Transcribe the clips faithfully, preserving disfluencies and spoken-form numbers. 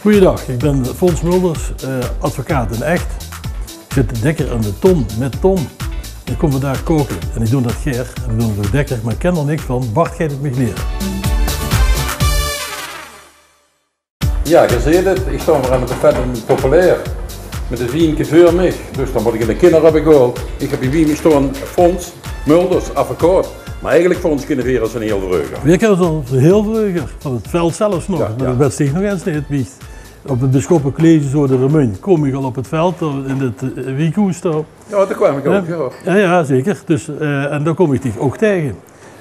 Goojendaag, ich bön Fons Mulders, eh, advocaat in Ech. Ich zit dèkker aan de ton mit Ton. Ich kóm vandaag kaoke en ich doon det gaer en ich doon 't ouch dèkker, mer ich kin d'r niks van. Bart geit 't mich liere. Jao, geer zeet 't, ich staon weer aan de Fête Populaire mit 't wienke veur mich. Dus dan mót ich in de kinjer höbbe gehaold. Ich höb hie bie mich staon Fons Mulders, advocaat. Mer eigelik Fons kinne veer es 'ne hiel vreuger. Veer kinne os es 'ne hiel vreuger, van 't veld zelfs nog. Jao, jao. Det wèts dich nog ins neet, wie ich op 't Bissjoppecollege zo de Remunj, kóm ich al op 't veld, eh, in 't, eh, wiekehoes dao. Jao, dao kwaam ich ouch, jao. Jao, jao, zeker. Dus, eh, en dao kóm ich dich ouch taenge.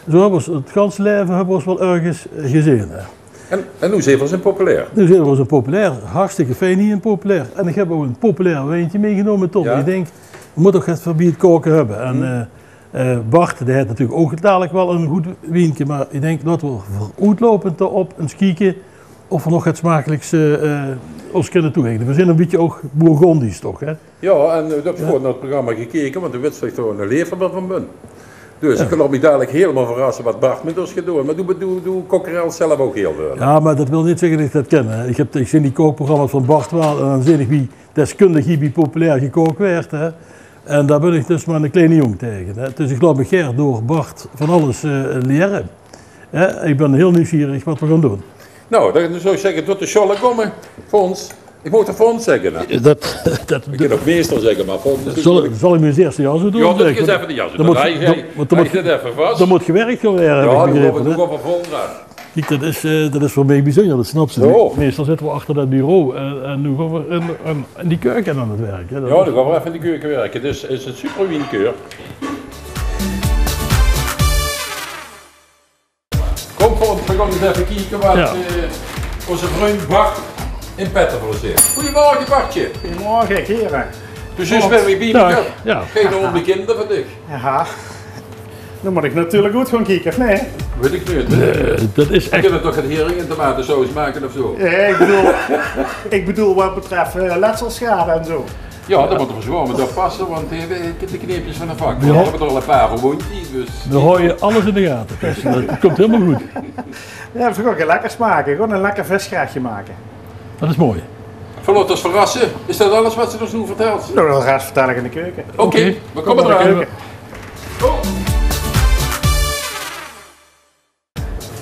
Zo höbbe v'r os 't ganse laeve höbbe v'r os waal örges, eh, gezeen, hè. En, en noe zeen v'r os in Populaire. Noe zeen v'r os in Populaire. Hartstikke fijn hie in Populaire. En ich höb ouch e populair wienke mitgenómme, Ton. Jao. Ich dink, v'r mótte ouch get veur bie 't kaoke höbbe. En, eh, eh, Bart, dae haet natuurlik ouch dalik waal e good wienke, mer ich dink det v'r veuroetlaopend dao-op ins kieke of v'r nog get smakeliks, eh, eh, os kinne toeëigne. V'r zeen e bietje ouch Bourgondisch toch, hè? Jao, en, eh, doe höbs gewoon nao 't programma gekeke, want doe wits det ich d'r 'ne leefhöbber van bön. Dus ich laot mich dalik hielemaol verrasse waat Bart mit os geit doon. Mer doe, doe, doe kokkerels zelf ouch hiel väöl, hè? Jao, mer det wil neet zègke det ich det kin, hè. Ich höb, ich zeen die kookprogramma's van Bart waal en dan zeen ich wie deskundig hie bie Populaire gekaok wuuert, hè. En dao bön ich dus mer 'ne kleine jóng taenge, hè. Dus ich laot mich gaer door Bart van alles, eh, liere. Hè, ich bön hiel nuujsgierig waat v'r gaon doon. Nou, dan zów ich zègke, tot de sjolle kómme, Fons. Ich mót de Fons zègke, hè? Det, det, ich kin ouch meester zègke, mer Fons is... Zal, zal ich mich ins ieërs de jas oetdoon? Jao, doot ins effe de jas oet. Dan mót, dan, want dan mót, dan mót gewerk gaon waere, höb ich begrepe, hè? Jao, noe gaon v'r vol draan. Kiek, det is, eh, det is veur mich bezunjer, det snaps se neet. Meestal zitte v'r achter det bureau, eh, en noe gaon v'r in, in, in die keuke aan 't werk, hè. Jao, noe gaon v'r effe in die keuke wirke. Dus is 't superwienkeur. Kóm, Fons, v'r gaon ins effe kieke waat, eh, ózze vrundj Bart in petto veur os haet. Goojemorge, Bartje. Goojemorge, hiere. Dus zjus bön ich bie mich. Daag. Geine ónbekinde veur dich. Jao. Noe mót ich natuurlik good gaon kieke, of neet? Weit ich neet. Nae, det is ech... V'r kinne toch gein hering in tomatesaus make of zo? Nae, ich bedoel, ich bedoel waat betröf, eh, letselschade en zo. Jao, dao mótte v'r zwaor mit oppasse, want, eh, de kneepjes van 't vak. Jao. V'r höbbe d'r al e paar verwóndj, dus... V'r haoje alles in de gate, dus det kump hielemaol good. Jao, v'r gaon get lekkers make. Gewoon e lekker visgerechtje make. Det is mooi. V'r laote os verrasse. Is det alles waat se os noe vertèls? Nou, de res vertèl ich in de keuke. Oké, v'r kómme draan. Keuke. Oh.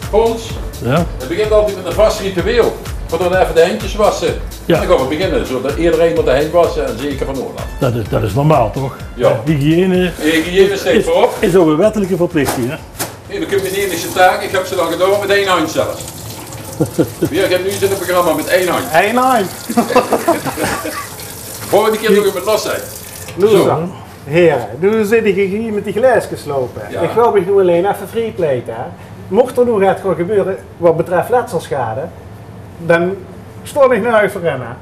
Fons, jao? 't Begint altied mit e vas ritueel. V'r doon effe de hendjes wasse. Jao. En dan gaon v'r beginne. Zo, ederein mót de henj wasse en zeker van Olaf. Det is, det is normaal, toch? Jao. Hygiëne... Hygiëne steit veurop. Is ouch 'n wettelike verplichting, hè? Nae, det kump in de ierste taak. Ich höb ze al gedaon mit ein handj zelfs. Veer gaon noe ins in 't programma mit ein handj. Ein handj. Volgende kier doon ich 't mit los, hè. Zo. Zo. Heren, noe zit ich hie mit die glaeskes te loupe. Jao. Ich wil mich noe allein effe vrie pleite, hè. Moch d'r noe get gaon gebeure waat betröf letselschade, dan staon ich noe effe in, hè.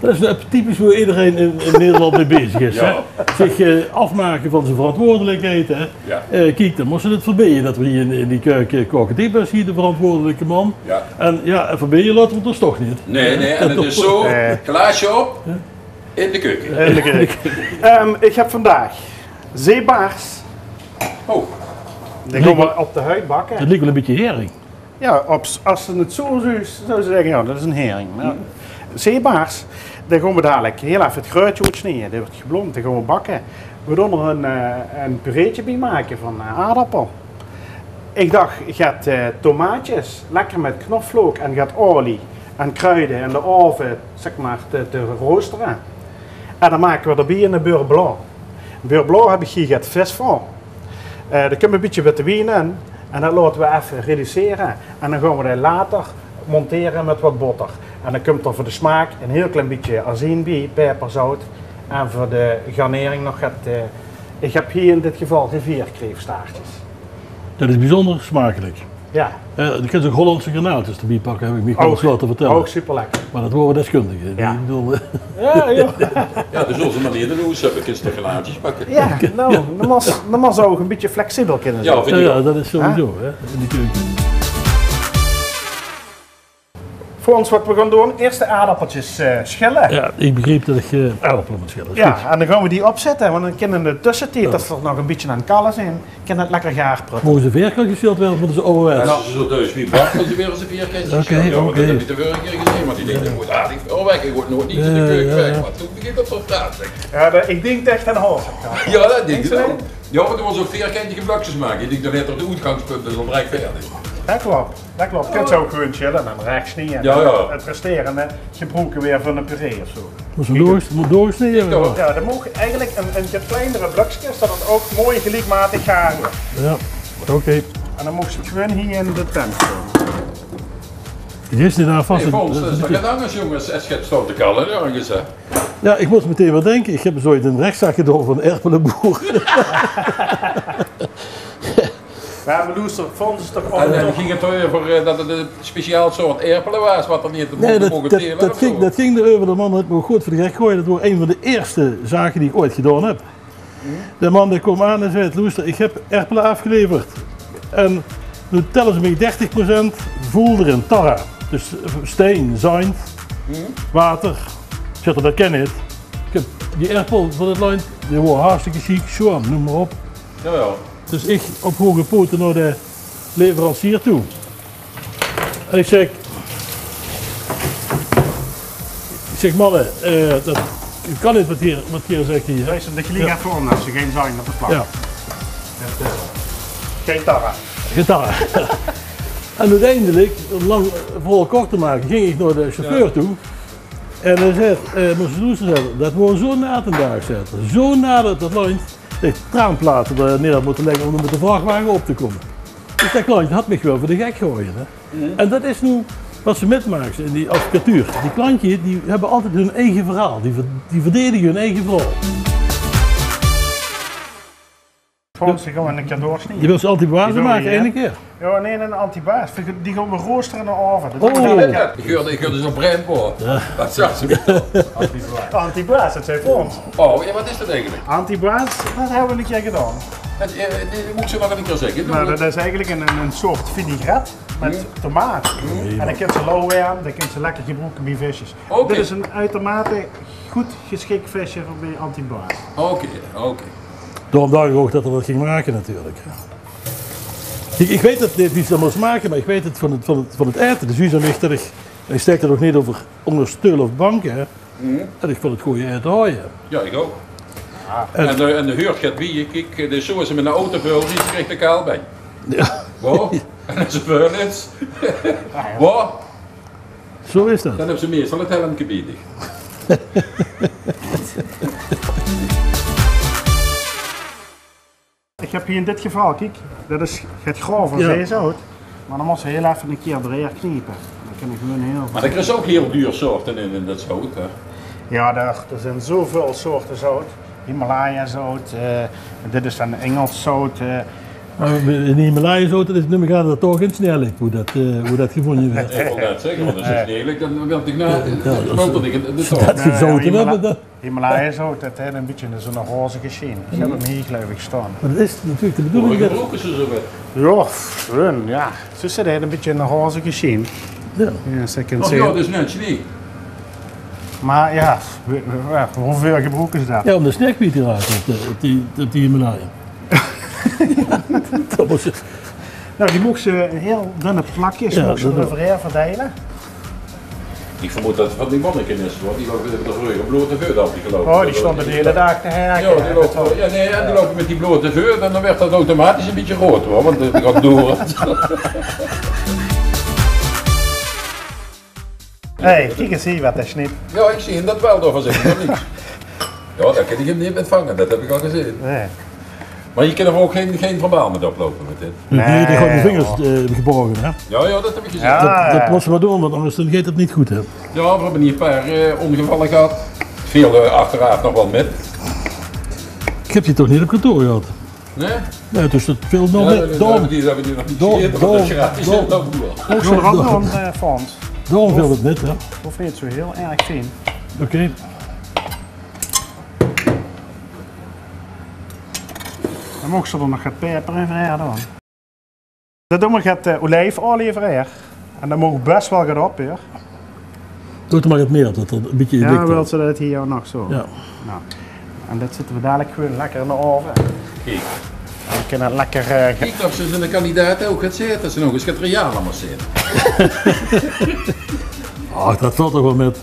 Det is noe typisch wo ederein in, in Nederland mei bezig is, hè. Jao. Zich, eh, aafmake van zien verantwoordelikheid, hè. Jao. Eh, kiek, dan mós se 't verbeje det v'r hie in, in die keuke kaoke. Dich bös hie de verantwoordelike man. Jao. En jao, en verbeje laote v'r os toch neet. Nae, nae, en det is zo, glaasje op. Jao. In de keuke. In de keuke. Ehm, ich höb vandaag zeebaars. Oh. Die gaon v'r op de huid bakke. Det liek waal e bietje hering. Jao, op s-, es se 't zo zuus, zouws se zègke, jao, det is 'ne hering. Mer zeebaars, dae gaon v'r dalik hiel effe 't gräötje oetsnieje. Dae wuuert geblómp, dae gaon v'r bakke. V'r doon d'r e, eh, e pureetje bie make van, eh, aardappel. Ich dach, get, eh, tomaatjes, lekker mit knoflook en get olie en kruide in de ove, zèk mer, te, te roostere. En dan make v'r d'rbie 'ne beurre blanc. Beurre blanc höb ich hie get vis veur. Eh, dao kump e bietje witte wien in en det laote v'r effe reducere. En dan gaon v'r dae later montere mit get botter. En dan kump d'r veur de smaak e hiel klein bietje azien bie, peper, zout. En veur de garnering nog get, eh, ich höb hie in dit geval rivierkreeftstaartjes. Det is biezunjer smakelik. Jao. Eh, doe kins ouch Hollandse garnaaltjes d'rbie pakke, höb ich mich waal ins laote vertèlle. Ouch superlekker. Mer det wore deskundige. Jao. Ich bedoel, eh, jao, jao. Jao, dus es se mer neet in hoes höbs, kins se toch garnaaltjes pakke. Jao, nou, dan mós, dan mós se ouch e bietje flexibel kinne zeen. Jao, vinj ich ouch. Jao, det is sowieso, hè, in de keuke. Fons, wat we gaon doon, eerst de aerdappeltjes eh, schille. Jao, ich begriep det ich eh, aerdappele mót schille. Is good. En dan gaon we die opzètte, want dan kinne in de tössetied, det ze nog ein bietje aan 't kalle zeen, kinne ze lekker gaar prutte. Mótte ze veerkant geschild waere, mótte ze ouderwets? Jao, es ze zo duis wie Bart, dan waere ze veerkant geschild. Oké, oké. Jao, want det höb ich de vörige kier gezeen, want ich dink, det mót aardig väöl weg, ich word noeit neet in de keuk weg. Mer toen begint det te praote. Jao, ich dink det ich 't aan haor höb. Jao, det dink ich ouch. Jao, want doe mós ouch veerkantjige blökskes make. Ich dink, dan haet 'r de oetgangspunte, is al direk veerdig. Det klop. Det klop. Kins ze ouch gewoon schille en dan rechs snieje. Jao, jao. 't Resterende gebroeke weer veur ein puree of zo. Mót ze doorges-, mót doorgesneje waere. Jao, dan mót eigelik ein, ein get kleinere blökskes, det 't ouch mooi geliekmaotig gaar wuuert. Jao, oké. En dan mót ze 't gewoon hie in de tent doon. Dit is neet aan vas. Hey, Fons, det is toch get angers, jóng, es, es get staon te kalle örges, hè? Jao, ich mós metein weer dinke. Ich höb zoeiets in ein rechtszaak gedaon van ein aerpeleboer. Mer loester, Fons is toch ouch... En, en ging 't euver eh, det 't ein speciaal soort aerpele waas, wat 'r neet... Nae, det, det ging, det ging d'reuver, de man haet mich good veur de gek gehaoje. Det waas ein van de eerste zake die ich ooit gedaon höb. De man dae kwaam aan en zag: "Loester, ich höb aerpele aafgeleverd. En noe tèlle ze mich dertig procent voel d'rin, tarra. Dus eh, stein, zand, water." Ich zèk: "Det kan neet. Ich höb die aerpele van 't landj, die wore hartstikke sjiek, sjoon, neum mer op." Jao, jao. Dus ich op hoge pote nao de leverancier toe. En ich zèk, ich zèk: "Manne, eh, det kan neet wat geer, wat geer zèkt hie." Wees 'm de geliek effe ónder, es ze gein zand op de plank. Jao. Det, eh, gein tarra. Gein tarra. En oeteindelik, óm lang verhaol kort te make, ging ich nao de chauffeur toe. En hae zag, eh, mós se loestere, det waor zo'n nate daag, zaet 'r. Zo'n nate, det landj. Ich, traanplate dao neer mótte lègke óm mit de vrachwage op te kómme. Dus det klantje haw mich waal veur de gek gehaoje, hè. En det is noe wat se mitmaaks in die advocatuur. Die klantjes, die höbbe altied hun eige verhaol. Die ver-, die verdedige hun eige verhaol. Fons, die gaon we ein kier doorsnieje. Doe wils antiboise make, eine kier? Jao, nae, ein antiboise. Die gaon we roostere in de ove. Oh. Ich huurde, ich huurde zo'n brandwoord. Jao. Wat zag ze mit dat? Antiboise, det zag Fons. Oh, jao, wat is dat eigelik? Antiboise, det höbbe we ein kier gedaon. Det, eh, die mót ich zo nog ein kier zègke. Mer det is eigelik ein, ein, ein soort vinaigrette mit tomaat. En dan kins se lauw werm, dan kins se lekker gebroeke bie visjes. Oké. Dit is ein uitermate good gesjik visje veur bie antiboise. Oké, oké. Daorum dach ich ouch det 'r det ging make natuurlik. Ich, ich weit 't neet wie se det mós make, mer ich weit 't van 't, van 't, van 't aete. Dus wie zo'n lichter, ich, ich stèk d'r ouch neet euver ónger steul of banke, hè. En ich vónj 't gooj aete haoje. Jao, ich ouch. En, en de, en de huurt get bie, kiek, de zoeas mit ein auto veul, die krieg de kaal bie. Jao. Wo? En es 't veul is. Wo? Zo is dat. Dan höbs se meistal 't helmke bie dich. Ich höb hie in dit geval, kiek, dat is 't grove zeezout. Mer dan mós se hiel effe ein kier doorhaer kniepe. Dan kin ich gewoon hiel... Mer d'r is ouch hiel duur soorte in, in dat zout, hè? Jao, d'r, d'r zeen zoväöl soorte zout. Himalaya-zout, eh, dit is dan Ingels zout, eh. Mer in Himalaya-zout, dat is, num ich aan dat dao gein snee ligk, wo dat, eh, wo dat gevónje waert. Ich wol net zègke, want es 't snee ligk, dan wilt ich na, dan wilt ich in de... Jao, dat is zout, hè, Himalaya-zout, dat haet ein bietje zo'n rozige sjien. Ich höb 'm hie, geluif ich, staon. Mer dat is natuurlik de bedoeling. Gebroeke ze zoe get? Jao, sjoen, jao. Zuus se, dat haet ein bietje ein rozige sjien. Jao. Jao, zeker. Och jao, dat is net snee. Mer jao, w-, w-, jao, woveel gebroeke ze dat? Jao, óm de sneek kwiet te rake op de, op die, op die Himalaya. Dat mós se... Noe, die mós se in hiel dunne plakjes, jao, mós se d'r euverhaer verdeile. Ich vermoed dat 't van die monnike is, huur. Die loupe mit de vruuge blote veut altied geloupe. Oh, die stónge de hiele daag te herke. Jao, die loupe, jao, nae, en die loupe mit die blote veut en dan wuuert dat automatisch ein bietje roead, huur, want dat geit door. Hey, kiek ins hie wat hae snit. Jao, ich zeen dat waal, daoveur zègk ich nog niks. Jao, dao kin ich 'm neet mit vange, dat höb ich al gezeen. Nae. Mer ich kin d'r ouch gein, gein verbaal mit oploupe mit dit. Nae, nae, die gaon de vingers, eh, gebraoke, hè? Jao, jao, dat höb ich gezeen. Jao, dat, dat mós se mer doon, want angers dan geit 't neet good, hè? Jao, veer höbbe hie ein paar, eh, óngevalle gehad. Veel, eh, achteraaf nog waal mit. Ich höb die toch neet op kantoor gehad? Nae? Nae, dus dat veel nog neet. Daorum, die höbbe die nog neet gegaete, want dat is gratis in dat boer. Ouch zo'n rand van, eh, Fons. Daorum veel 't neet, hè? Of neet zoe hiel erg fien. Oké. Dan maag se d'r nog get peper euverhaer doon. Dan doon v'r get, eh, olijfolie euverhaer. En dat maag bès waal get op, huur. Doot d'r mer get mieë op, det 't ein bietje... Ja, wils se det hie nog zo? Ja. Nou, en det zitte we dalik gewoon lekker in de ove. Kiek. Dan kan het lekker, eh, ge- Kiek, of ze zo'n kandidaat ook gaat zitten, ze nog eens gaat royaal allemaal zitten. Ach, det valt toch waal mit.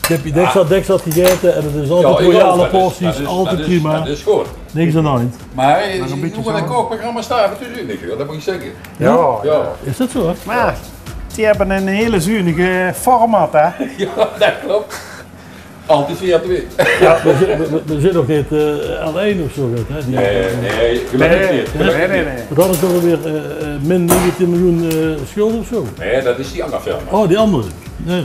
Ik heb die deks al, deks al gegeten en het is altijd royale porties, altijd prima. Det is good. Niks aan de hand. Maar, eh, nog een beetje zo. Hoe een kookprogramma staat, het is uniek, hoor, det moet ik zeggen. Ja? Ja. Is det zo? Maar ja, die hebben een hele zunige format, hè? Ja, det klopt. Altied via twee. Ja, we zitten, we, we, we zitten nog niet, eh, L één of zo, hè? Die, nee, nee, gelukkig niet. Gelukkig niet. Want dat is toch weer, eh, eh, min negentien miljoen, eh, schuld of zo. Nee, dat is die andere firma. Oh, die andere. Ja, ja.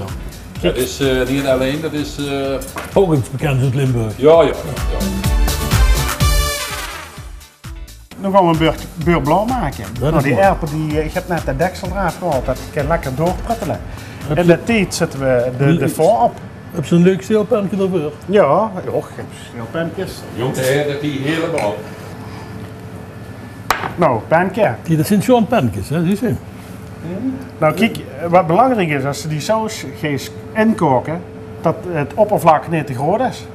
Dat is, eh, niet alleen, dat is, eh, ook iets bekends uit Limburg. Ja, ja, ja, ja. Dan gaan we een beurre, beurre blanc maken. Nou, die erpen, die, eh, ik heb net de deksel eraf gehaald, dat kan lekker doorpruttelen. In de tijd zetten we de, de fond op. Heb je een leuk steelpenke ervoor? Ja, och, ik heb steelpenkes. Jongens, hè, dat die helemaal... Nou, penke. Die, dat zijn gewoon penkes, hè, die zijn. Nou, kiek, wat belangrijk is, als ze die saus gees inkoken, dat het oppervlak niet te groot is.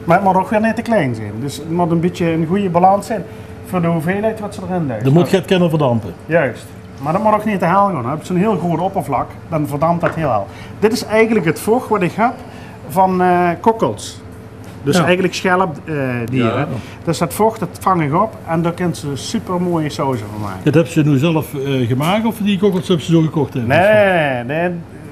Maar het moet ook weer niet te klein zijn. Dus het moet een beetje een goede balans zijn voor de hoeveelheid wat ze erin duit. Dan moet het kunnen verdampen. Juist. Maar dat moet ook niet te hel gaan. Heb je zo'n heel groot oppervlak, dan verdampt dat heel hel. Dit is eigenlijk het vocht wat ik heb van, eh, kokkels. Dus eigenlijk schelp, eh, dieren. Ja. Dus dat vocht, dat vang ik op en daar kunnen ze super mooie sausen van maken. Dat hebt ze nu zelf, eh, gemaakt of die kokkels hebben ze zo gekocht? Nee, nee,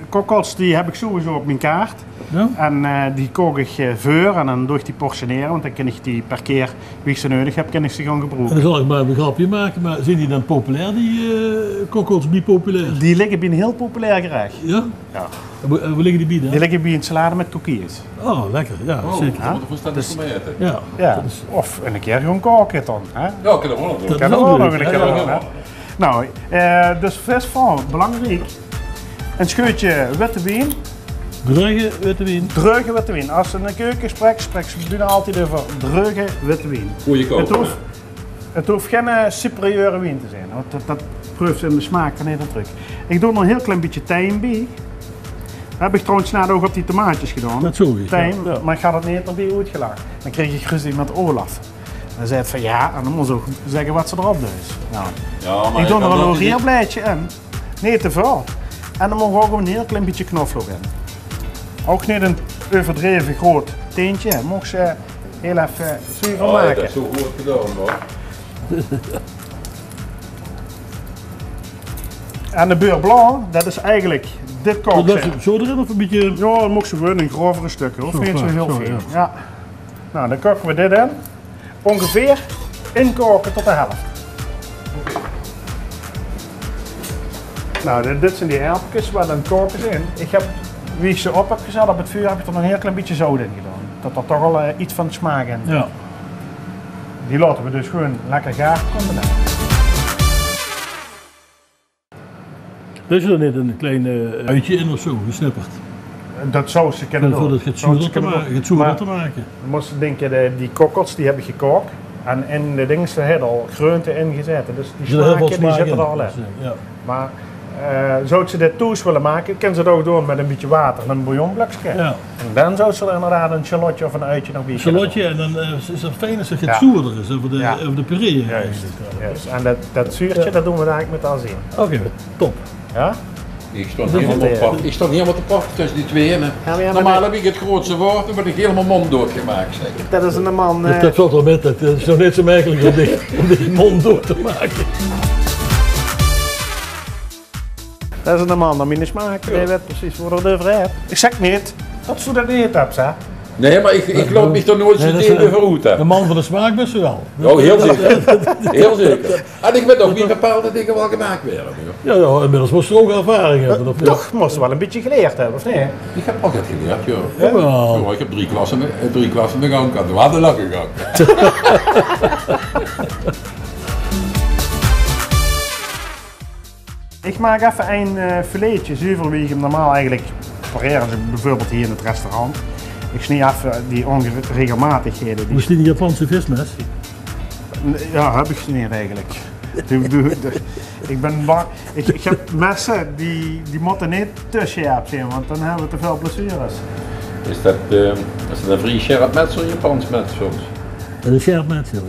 kokkels die heb ik sowieso op mijn kaart. Ja? En, eh, die kook ik, eh, veur en dan doe ik die portioneren, want dan kan ik die per keer, wie ik ze nodig heb, kan ik ze gaan gebruiken. En dan zal ik maar een grapje maken, maar zijn die dan populair, die, eh, kokkels, bij populair? Die liggen bij een heel populair gerecht. Ja? Ja. En wo, en wo liggen die bij dan? Die liggen bij een salade met cookies. Oh, lekker. Ja, zeker. Ja? Dat is, ja. Ja, of een keer gewoon koken dan, hè? Ja, kunnen we ook nog doen. Dat kan ook nog een keer doen, hè? Nou, eh, dus vis fond, belangrijk. Een scheutje witte wien. Dreuge witte wien. Dreuge witte wien. Als ze een keuken spreken, spreken ze bijna altijd over dreuge witte wien. Goeie koken. Het hoeft, het hoeft geen, eh, superieure wien te zijn, want dat, dat preuft in de smaak van heel truc. Ik doe er een heel klein beetje tijm bij. Daar heb ik trouwens net ook op die tomaatjes gedaan. Dat zo is, ja. Tijm, maar ik had het niet erbij uitgelegd. Dan kreeg ik ruzie met Olaf. Dan zei het van: "Ja, en dan moet ze ook zeggen wat ze erop doet." Nou, ja, maar ik doe er een laurierblaadje in. Niet te veel. En dan mogen we ook een heel klein beetje knoflook in. Ook niet een overdreven groot teentje. Mocht ze heel even zuur van maken. Oh, ja, dat is zo goed gedaan, hoor. En de beurre blanc, dat is eigenlijk dit kookje. Dat is zo erin of een beetje? Ja, dan mocht ze gewoon in grovere stukken, hoeft niet zo heel veel. Ja. Nou, dan koken we dit in. Ongeveer inkoken tot de helft. Nou, dit, dit zijn die erpjes, waar dan koken ze in. Ik heb, wie ik ze op heb gezet op het vuur, heb ik er nog een heel klein beetje zout in gedaan. Dat er toch al, eh, iets van smaak in zit. Ja. Die laten we dus gewoon lekker gaar komen. Is er dan niet een klein, eh, uitje in of zo, gesnipperd? Dat zou ze kunnen doen. Voor het zoeter te maken. Maar je moet denken, de, die kokkels, die heb ik gekookt. En in de dingen zit al groente in gezeten. Dus die smaken, die zitten er al in. Ja. Maar, eh, zou ze dit thuis willen maken, kan ze het ook doen met een beetje water en een bouillonblokje. Ja. En dan zou ze er inderdaad een shallotje of een uitje nog bij kunnen doen. Shallotje, en dan, eh, is het fijn als het get zoerder is, over de, over de puree eigenlijk. Juist. En dat, dat zuurtje, dat doen we eigenlijk met de azijn. Oké, top. Ja? Ik stond helemaal te praten. Ik stond helemaal te praten tussen die twee in, hè. Normaal heb ik het grootste woord, dan word ik helemaal monddood gemaakt, zeg. Dat is een man, dat, eh, dat valt wel met, dat is nog net zo makkelijk om die, om die monddood te maken. Dat is een man, dan minder smaak. Ja. Die weet precies waar het over heeft. Ik zeg niet dat ze dat niet hebt, hè. Nee, maar ik, ik laat mich er nooit zo tegen over uit, hè. De man van de smaak best wel. Oh, heel zeker. Heel zeker. En ik weet ook wie bepaalde dingen wel gemaakt werden, hoor. Ja, ja, inmiddels moest er ook ervaring hebben, of niet? Toch moest er wel een beetje geleerd hebben, of niet? Ik heb ook het geleerd, ja. Jawel. Ja, ik heb drie klassen, eh, drie klassen in de gang gehad. De Waterlakken gang. Ik maak even een, eh, filetje zuiver wie ik hem normaal eigenlijk pareer, als ik bijvoorbeeld hier in het restaurant. Ik snie even die onregelmatigheden. Hoe is die Japanse vismes? Ja, heb ik niet eigenlijk. Die, die, die, Ich bön bang, ich, ich höb messe die, die mótte neet te sjerp zeen, want dan höbbe v'r te väöl blessures. Is det, eh, is det ein vrie sjerp mes of ein Japans mes soms? Det is ein sjerp mes, jao.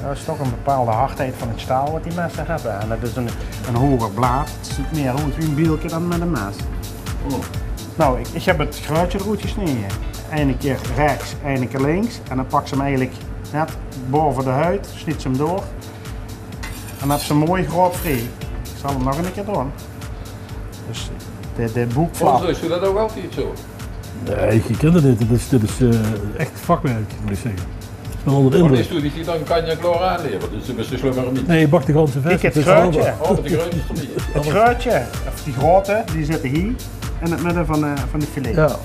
Jao, is toch ein bepaalde hardheid van 't staal wat die messe höbbe. En det is ein, ein hoger blaad. 't Zuut mieë oet wie ein bielke dan mit ein mes. Oh. Nou, ich, ich höb 't gruutsje d'roet gesneje. Eine kier rechs, eine kier links. En dan paks se 'm eigelik net bove de huid, sniets se 'm door. En dan höbs se 'm mooi groot vrie. Ich zal 'm nog eine kier doon. Dus de, de boekflap. Volges mich is det ouch altied zo. Nae, ich kin det neet. Dit is, dit is, eh, ech vakwerk, mót ich zègke. Ich bön ónger de indrök. Waat is doe die dan kan je klaor aanlevere? Dus doe bis de slummer neet. Nae, ich bak de ganse ves. Kiek, 't gruutsje. Oh, de gruutsje. 't Gruutsje, of die grote, die zitte hie. In 't midde van de, van de filet. Jao.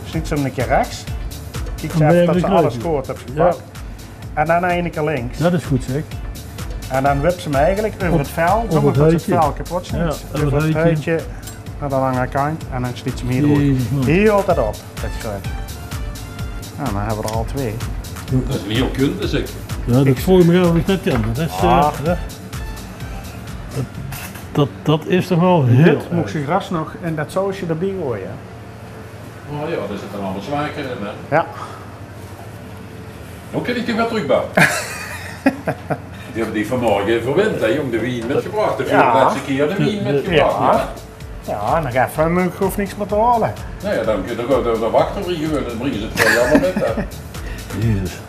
Sniets se 'm eine kier rechs. Kiek se effe det se alles good höbs gepak. En dan eine kier links. Det is good, zèk. En dan wips se 'm eigelik euver 't vel, zónger det se 't vel kepot sniets. Jao, euver 't huidje. Nao de lange kantj en dan sniets se 'm hie d'roet. Jezus, man. Hie hilt det op, det gruutsje. Nou, dan höbbe v'r d'r al twee. Det is ein hieël kunde, zèk. Jao, det veur mich ouch, det ich det kin. Det is, eh, det, det, det is toch waal hieël erg. Dit mós se gras nog in det sausje d'rbie goeaje. Oh jao, dao zit dan allemaol smaak in, hè? Jao. Noe kin ich dich weer trökbelle. Die höbbe dich vanmorge verwind, hè, jóng, de wien mitgebrach. De lèste kier de wien mitgebrach. Jao. Jao, nog effe, ich hoof niks mieë te haole. Nae, dan, dan, dan wachte v'r hie gewoon, dan bringe ze 't veur dich allemaol mit, hè. Jezus.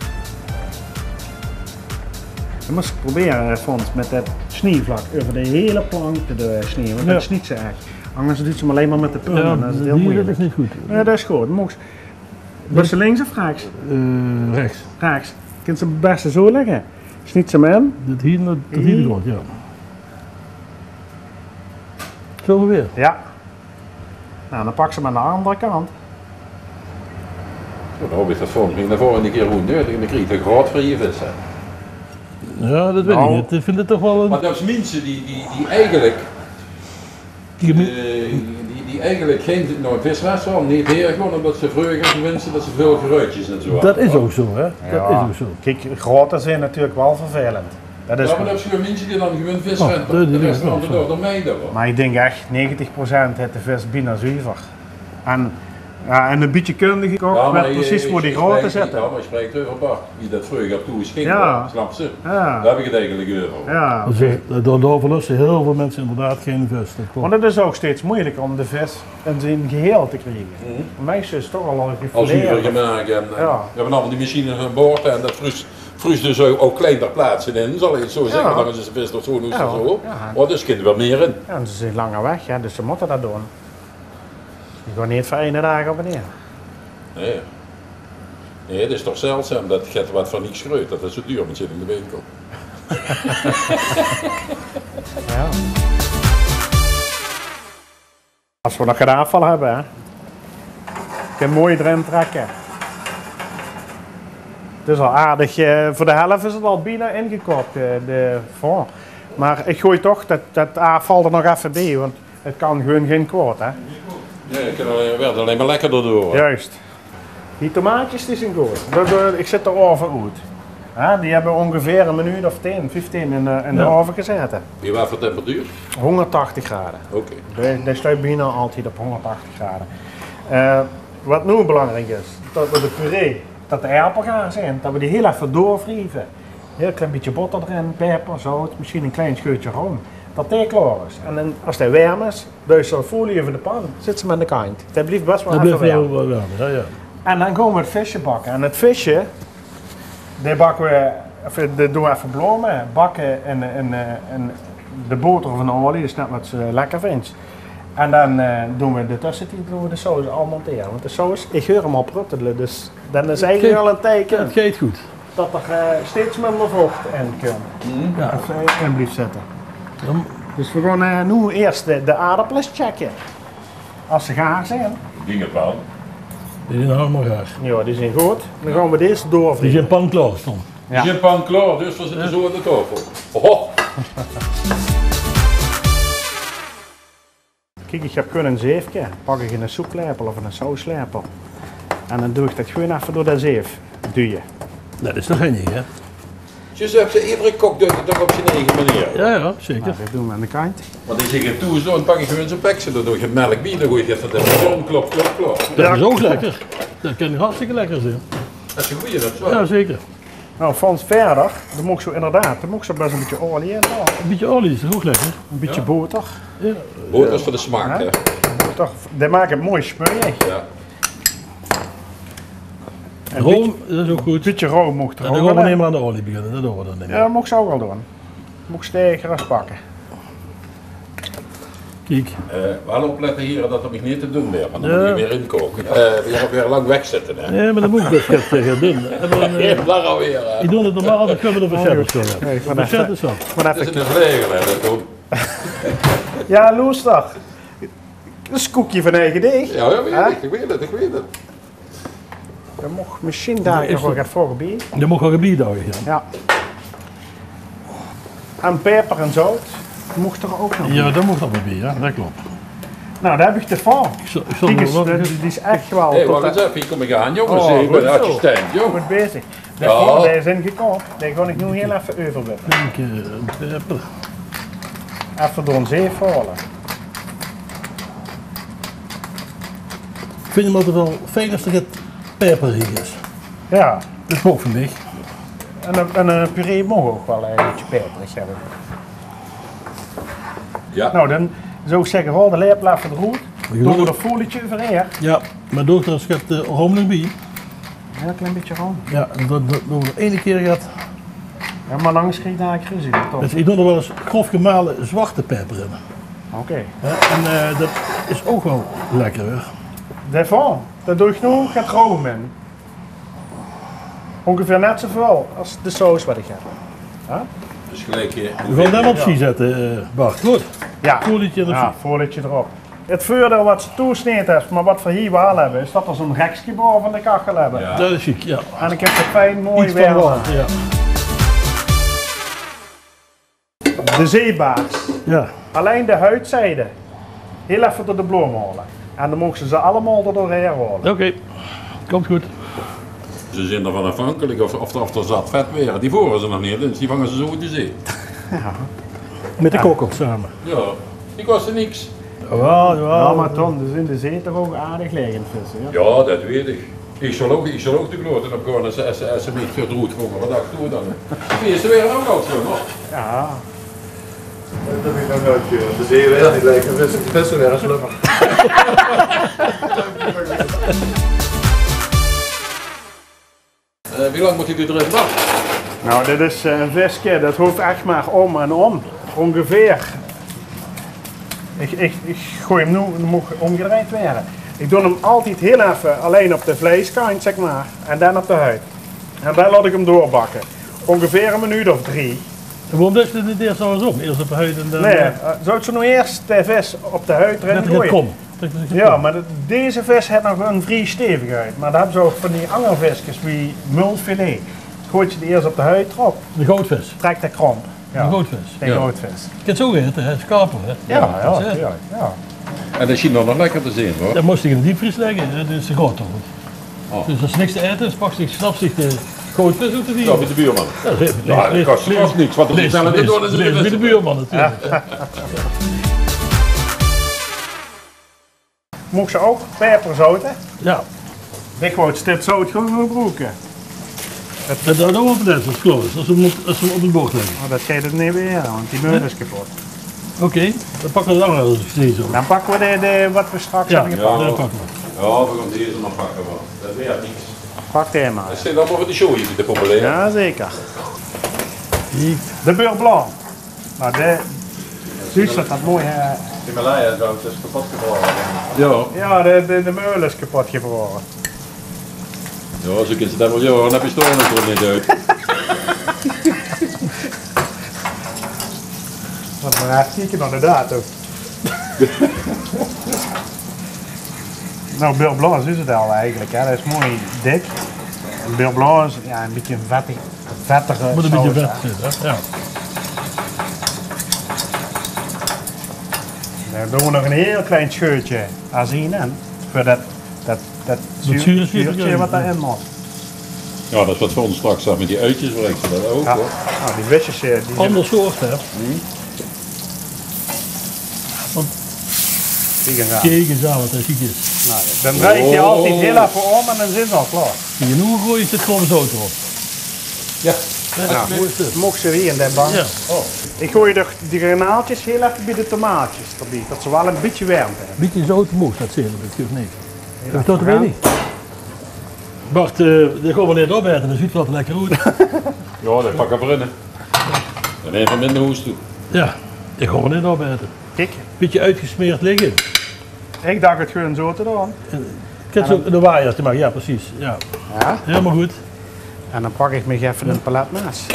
Dan mós se probere, Fons, mit det snievlak euver de hieële plank te, eh, snieje, want dan sniets se ech. Angers duis se 'm allein mer mit de pum, dan is 't hieël meujelik. Jao, det is neet good. Jao, det is good. Mós, bès se links of rechs? Eh, rechs. Rechs. Kins se 't bèste zo lègke. Sniets se 'm in. Dit hie, det hie good, jao. Zo weer. Jao. Nou, dan paks se 'm aan de anger kantj. Zo, dan haop ich det v'r 'm de volgende kier good nuttig en dan krieg se groot vrie vis, hè. Jao, det weit ich neet. Ich vinj 't toch waal ein... Mer det is minse die, die, die eigelik Die, die, die eigelik gein, nao ein visrestaurant neet haer gaon, ómdet ze vreuger gewend zeen det ze väöl gruutsjes en zo hadde. Det is ouch zo, hè? Det is ouch zo. Kiek, grote zeen natuurlik waal vervelend. Det is... Jao, mer det zeen minse die dan gewoon vis... Oh, die, die, die, de restaurant door de meide, hoor. Mer ich dink ech, negentig procent haet de vis bienao zuver. En, jao, en ein bietje kunde gekoch, weit precies wo die grote zitte. Jao, mer ich spraek euver Bart. Wie det vreuger toe is ging, snap se? Jao. Dao höb ich 't eigelik euver. Jao. Dus, eh, dao, dao verluste hieël väöl minse inderdaad gein vis, det klop. Want 't is ouch steeds meujelieker óm de vis in zien geheel te kriege. Meistal is 't toch al ein... Al zuver gemaak en, eh, v'r höbbe allemaol die machines aan boord en det vruus, vruus dus ouch, ouch klein ter plaatse in, zal ich 't zo zègke. Dan is de vis nog zo, nog zo. Jao. Mer dus kins se waal mieë in. Jao, en ze zeen langer weg, hè, dus ze mótte det doon. Die gaon neet veur eine daag op en neer. Nae. Nae, 't is toch zeldzaam det get waat veur niks greujt, det 't zo duur mót zeen in de winkel. Jao. Es v'r nog get aafval höbbe, hè. Kin mooi d'rin trèkke. 't Is al aardig, eh, veur de helf is 't al bienao ingekoch, eh, de fond. Mer ich goej toch det, det aafval d'r nog effe bie, want 't kan gewoon gein kwaod, hè? Nae, 't kan allein, wuuert allein mer lekkerder door, hè? Juist. Die tomaatjes, die zeen good. Dao, dao, ich zèt de ove oet. Hè, die höbbe óngeveer ein minuut of tieën, vieftieën in de, in de ove gezaete. Bie waat veur temperatuur? Hóngerdtachtig grade. Oké. Dae, dae steit bienao altied op hóngerdtachtig grade. Eh, waat noe belangriek is, det v'r de puree, det de erpel gaar zeen, det v'r die hieël effe doorwrieve. Hieël klein bietje botter d'rin, peper, zout, mesjien ein klein scheutje roum. Det dae klaor is. En dan, es dae werm is, duis se de folie euver de pan, zits se 'm aan de kantj. Dae blief bès waal effe werm. Jao, jao. En dan gaon v'r 't visje bakke. En 't visje, dae bakke v'r, of, dae doon v'r effe blome, bakke in, in, eh, in de boter of in de olie, is net waat se lekker vinjs. En dan, eh, doon v'r in de tössetied doon v'r de saus al montere. Want de saus, ich heur 'm al pruttele, dus dan is 't eigelik al ein teike. 't Geit good. Det d'r, eh, steeds minder voch in kump. Of, eh, in blief zitte. Dus v'r gaon, eh, noe eers de, de aardappele checke. Es ze gaar zeen. Ich dink 't waal. Die zeen allemaol gaar. Jao, die zeen good. Dan gaon v'r dees doorwrieve. Die zeen panklaor, Tom. Jao. Die zeen panklaor, dus v'r zitte zo aan de taofel. Oho. Kiek, ich höb gewoon ein zeefke. Pak ich eine soeplepel of eine sauslepel. En dan doon ich det gewoon effe door de zeef duje. Det is toch henjig, hè? Dus höbs se, edere kok deit 't toch op zien eige meneer. Jao, jao, zeker. Noe, det doon v'r aan de kantj. Want es ich 't toes doon, dan pak ich gewoon zoe'n pekske, dan doon ich 't melk bie, dan gooi ich effe de melk in, klop, klop, klop. Det is ouch lekker. Det kan hartstikke lekker zeen. Det is ein gooj, det is waor. Jao, zeker. Noe, Fons, wiejer, dan moogs se inderdaad, dan moogs se bès ein bietje olie in doon. Ein bietje olie is toch ouch lekker? Ein bietje boter. Jao. Boter is veur de smaak, hè? Boter, det maak 't mooi smeuïg. Jao. Roum, det is ouch good. Bietje roum maag d'r ouch waal in. En dan gaon v'r neet mier aan de olie beginne, det doon v'r dan neet mier. Jao, det moogs se ouch waal doon. Moogs se gerös pakke. Kiek. Eh, waal oplette, hiere, det 't mich neet te dun waert, want dan mót ich weer inkoke. Eh, weer, weer lang wegzitte, hè. Nae, mer dan mót ich bès get, eh, get dun. En dan, eh, ich doon 't normaal, dan kómme v'r de versjèt. Nae, ich vin det, ich vin det... Det is ein vlegel, hè, det doon. Jao, loester. Det is koekje van eige deeg. Jao, jao, weit ich, ich weit 't, ich weit 't. Det maag mesjien dao nog waal get veur bie. Det maag waal bie dao, jao. Jao. En peper en zout maag d'r ouch nog bie. Jao, det maag d'r ouch bie, jao, det klop. Noe, dan höb ich de vaol. Kiek ins, die, die is ech waal... Hey, wach ins effe, hie kóm ich aan, jónges. Ich bön assistent, jóng. Good bezig. De vaol, dae is ingekoch. Dae gaon ich noe hieël effe euverwitte. Ein bietje peper. Effe door ein zeef haole. Ich vinj 't waal fijn es 't get peperig is. Jao. Det is ouch veur mich. En ein, en ein puree maag ouch waal ein bietje peperig höbbe. Jao. Noe, dan zów ich zègke, haol de laepel effe d'roet. Doon v'r d'r ein folietje euverhaer. Jao, mer doot d'r ins get, eh, roum nog bie. Ein hieël klein bietje roum. Jao, en dan, dan doon v'r eine kieër get. Jao, mer angers krieg ich dao ruzie mit, toch? Dus ich doon d'r waal ins grof gemale zwarte peper in. Oké. Jao, en, eh, det is ouch waal lekker, huur. Daoveur, dao doon ich noe get roum in. Óngeveer net zoväöl es de saus waat ich höb. Hè? Dus geliek, eh, v'r gaon 'm dan opzij zètte, eh, Bart. Good. Jao. Folietje d'rop. Jao, folietje d'rop. 't Veurdeil waat se thoes neet höbs, mer waat v'r hie waal höbbe, is det d'r zoe'n rekske baove de kachel höbbe. Jao. Det is sjiek, jao. En ich höb 't fijn mooi waer. Jao. De zeebaars. Jao. Allein de huidzijde. Hieël effe door de bloom haole. En dan moogs se ze allemaol d'r doorhaer haole. Oké, kump good. Ze zeen d'rvan aafhankelik of, of, of d'r zat vet waere. Die vore ze nog neet ins, die vange ze zoe oet de zee. Jao. Mit de kokkels same. Jao, die koste niks. Jao, jao. Jao, mer Ton, dus in de zee toch ouch aardig laeg in visse, jao? Jao, det weit ich. Ich zal ouch, ich zal ouch de klote op gaon es, es, es ze mich veur d'roet vange. Waat dachs doe dan? Die is d'r weer ouch al, jóng. Jao. Det höb ich nog noeats gehuurd. De zee waert neet laeg in visse, de visse waere slummer. Eh, wie lang mót ich dit d'rin, Bart? Noe, dit is, eh, ein veske, det hoof ech mer óm en óm. Óngeveer. Ich, ich, ich gooj 'm noe, 't maag ómgedrejd waere. Ich doon 'm altied hieël effe allein op de vleiskantj, zèk mer. En dan op de huid. En dan laot ich 'm doorbakke. Óngeveer ein minuut of drie. En waorom deis se 't neet ieërs angersóm? Ieërs op de huid en dan... Nae, eh, eh, zóws se noe ieërs de vis op de huid d'rin goeaje? Jao, mer de, deze vis haet nog ein vrie stevige huid. Mer dan höbs se ouch van die anger viskes wie mulfilet. Goeaje die ieërs op de huid d'rop. De goudvis. Trèk de kromp. Jao. De goudvis. De goudvis. Kins se ouch aete, hè? Schaap, hè? Jao, jao, jao. En det sjient nog lekker te zeen, huur. Dan mós se in de diepvries lègke, det is te groot, toch? Oh. Dus es se niks te aete höbs, paks se, snaps se de goudvis oet de diepvries. Jao, bie de buurman. Jao, det kos, kos niks, want det is bie de buurman natuurlik. Moogs se ouch peper zoute? Jao. Ich wou 't stip zout gaon gebroeke. Det, det doon v'r op de, es 't klaor is. Es v'r 'm op, es v'r 'm op 't bord lègke. Oh, det geit 't neet waere, want die meul is kepot. Oké, dan pakke v'r dan waal ins deze op. Dan pakke v'r de, de, waat v'r straks höbbe gepak. Jao, det pakke v'r. Jao, v'r gaon deze mer pakke, want det waert niks. Pak dae mer. Det zeen allemaol van die show hie, de populair. Jao, zeker. De beurre blanc. Noe, de, zuus se det, det mooi, hè? Himalaya-zout is kepot gevrore. Jao. Jao, de, de, de meul is kepot gevrore. Jao, zoe kins se det waal. Jao, dan höbs se toch nog neet oet. Laot mer effe kieke nao de datum. Noe, beurre blanc is 't al eigelik, hè. Det is mooi dik. En beurre blanc is, jao, ein bietje ein vettig, vettige saus, hè. Mót ein bietje vet zitte, hè? Jao. Dan doon v'r nog ein hieël klein scheutje azien in. Veur det, det, det zuur-, zuurtje waat d'rin mót. Jao, det is waat v'r ós straks dan mit die oetjes bringe, det ouch, huur. Jao, die visjes, eh, die zeen anger soort, hè? Kiek ins aan. Kiek ins aan waat det is. Noe, dan drej ich die altied hieël effe óm en dan zeen ze al klaor. En noe gooi ich 't gewoon zout d'rop. Jao. Det is 't mooiste. Moch ze weer in de bank. Jao. Ich gooi de, die granaaltjes hieël effe bie de tomaatjes d'rbie, det ze waal e bietje wermte höbbe. Bietje zout moch det zeen, det geuf niks. Höb ich det weer neet? Bart, eh, die gaon v'r neet opete, det zuut waal lekker oet. Jao, die pakke v'r in, hè. En effe mit nao hoes toe. Jao, die gaon v'r neet opete. Kiek. Bietje oetgesmeerd ligke. Ich dach 't gewoon zo te doon. Eh, kins se ouch de wajer te make, jao, precies. Jao. Hielemaol good. En dan pak ich mich effe e paletmes.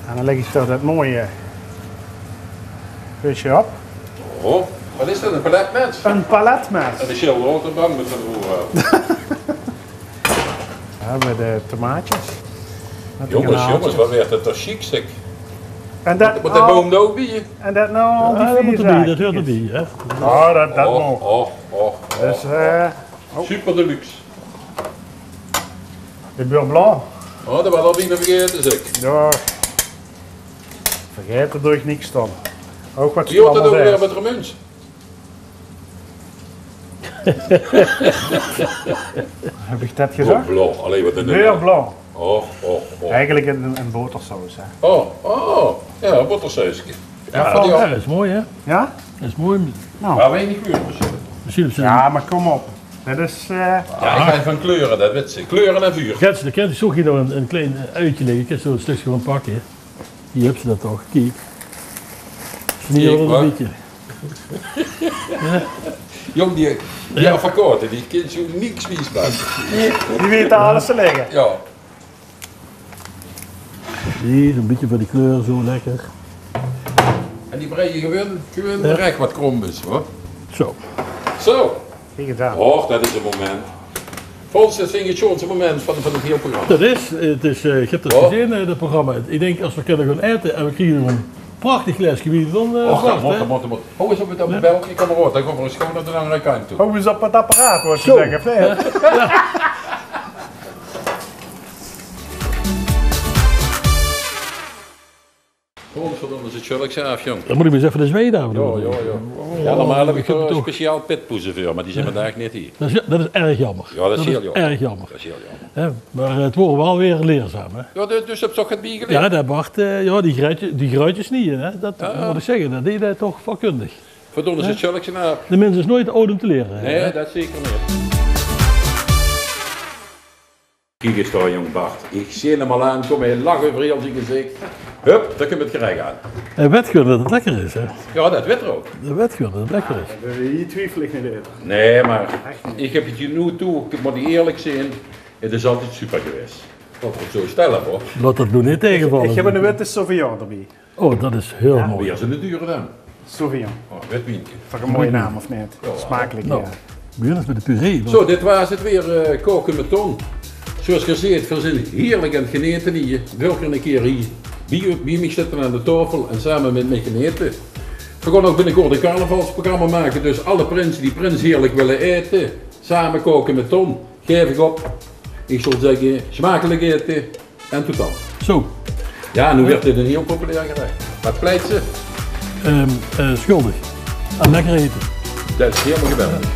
En dan leg ich zo det mooie visje op. Oh, waat is det, e paletmes? E paletmes. En de Shell Waterbang mit van vroeger. Jao, mit de tomaatjes. Jónges, jónges, waat wuuert 't toch sjiek, zèk. En det, mót de boum d'r ouch bie? En det noe al die vier zaakjes. Det huuert d'rbie, hè? Oh, det, det maag. Och, och, och. Dus, eh, super deluxe. De beurre blanc. Oh, det waas al bienao vergaete, zèk. Jao. Vergaete doon ich niks dan. Ouch waat. Wie huuert det ouch weer mit Remunjs? Höb ich det gezag? Beurre blanc, allee, waat 'ne naam. Beurre blanc. Och, och, och. Eigelik 'n, 'n botersaus, hè. Oh, oh. Jao, botersaus. Jao, det is mooi, hè? Jao? Det is mooi. Noe. Mer weinig kleur, mesjien. Mesjien höbbe ze... Jao, mer kóm op. Det is, eh... Jao, ich gaon van kleure, det wits se. Kleure en vuur. Kins se, dan kins se zo hie nog e, e klein, eh, oetje ligke. Kins se zo e stökske van pakke. Hie höbs se det toch, kiek. Kiek, e bietje. Jóng, die, die advocate, die kins se niks wiesmake. Die weite alles te lègke. Jao. Hie, zo'n bietje van die kleur, zo lekker. En die breie gewoon, gewoon rech waat krom is, huur. Zo. Zo. Kiek ins aan. Och, det is e moment. Fons, det vinj ich 't sjoonste moment van, van 't hieël programma. Det is, 't is, eh, ich höb 't gezeen, eh, det programma. Ich dink, es v'r kinne gaon aete en v'r kriege ein prachtig glaeske wien, dan, eh, och, det mót, det mót, det mót. Hou ins op mit det belke, kameraod. Dan gaon v'r ins gewoon nao de anger kantj toe. Hou ins op mit 't apparaat, wou ich zègke, of neet? Godverdomme, is 't sjöllekse aaf, jóng. Dan mót ich mer ins effe de zweet aaf doon. Jao, jao, jao. Jao, normaal höb ich dao speciaal pitpoeze veur, mer die zeen vandaag neet hie. Det is, det is erg jaomer. Jao, det is hieël jaomer. Erg jaomer. Det is hieël jaomer. Hè, mer, eh, 't waor waal weer leerzaam, hè? Jao, dus, dus höbs se toch get biegeleerd? Jao, det Bart, eh, jao, die gruitje-, die gruitjes neet, hè? Det mót ich zègke, det deeg hae toch vakkundig. Verdomme, is 't sjöllekse aaf. De mins is noeats te aad óm te liere, hè? Nae, det zeker neet. Kiek ins dao, jóng, Bart. Ich zeen 'm al aankómme, hae lach euver hieël zien gezich. Hup, dao kump 't gerech aan. Hae weit gewoon det 't lekker is, hè? Jao, det weit 'r ouch. Hae weit gewoon det 't lekker is. Dao twiefel ich neet aan. Nae, mer ich höb 't noe toe, ich mót ierlik zeen, 't is altied super gewaes. Laot v'r 't zo stèlle, huur. Laot det noe neet taegevalle. Ich höb 'ne witte Sauvignon d'rbie. Oh, det is hieël mooi. Weer zo'n dure dan. Sauvignon. Oh, wit wienke. Toch 'ne mooie naam, of neet? Jao. Smakelik, jao. Noe, v'r beginne ins mit de puree, huur. Zo, dit waas 't weer, eh, Kaoke mit Ton. Zoeas geer zeet, v'r zeen hieërlik aan 't genete hie. Wils se 'ne kier hie bie, bie mich zitte aan de taofel en same mit mich genete? V'r gaon ouch binnekort e carnavalsprogramma make, dus alle prinse die prins hieërlik wille aete, same Kaoke mit Ton, gaef ich op. Ich zou zègke, smakelik aete. En tot dan. Zo. Jao, noe wuuert dit ein hieël populair gerech. Waat pleit se? Ehm, eh, sjuldig. Aan lekker aete. Det is hieëlemaol geweldig.